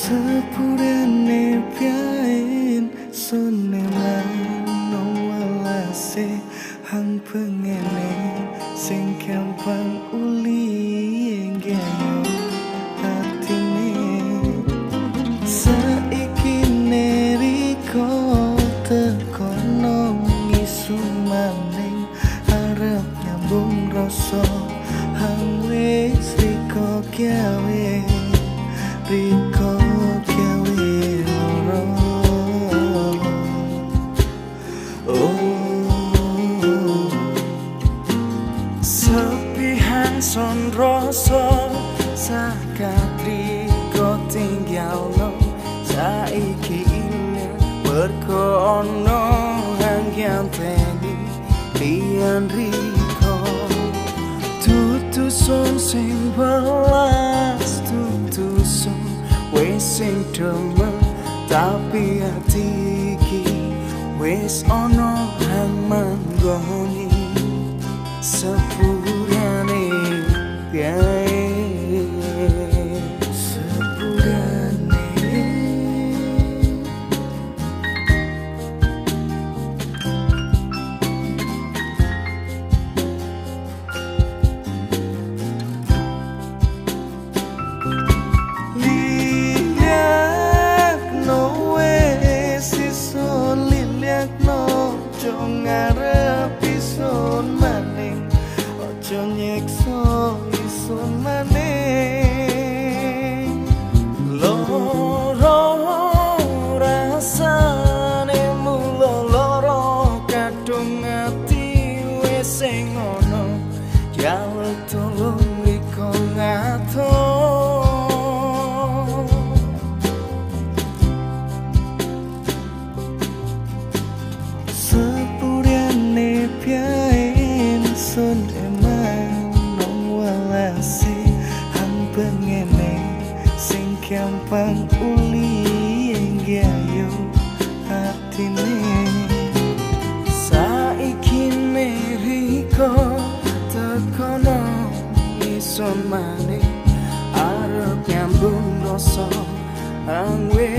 Sepurane piain sone mano walase hang pengene sing gampang uli nggayo atine. Saiki neriko tekono ngisun maning arep nyambung rasa hang wis riko gawe riko gawe loro. Oh, sepihan son rasa sakatriko tinggalno saiki ilang mergo ono hang ganteni liyan riko. Tutu son sing welas, tutu son wis sing demen, tapi ati iki wis ono hang manggoni. Sepurane gae, sepurane. Liyakno wis isun, liyakno aja ngarep isun maning, aja nyiksa isun maning. Loro rasane mula loro kadung ati wis sing ngono, jaluk tulung riko ngatur. Sepurane piain sun emang nong walase hang pengene sing gampang uli nggayo atine. Saiki neriko tekono isun maning arep nyambung rasa hang wis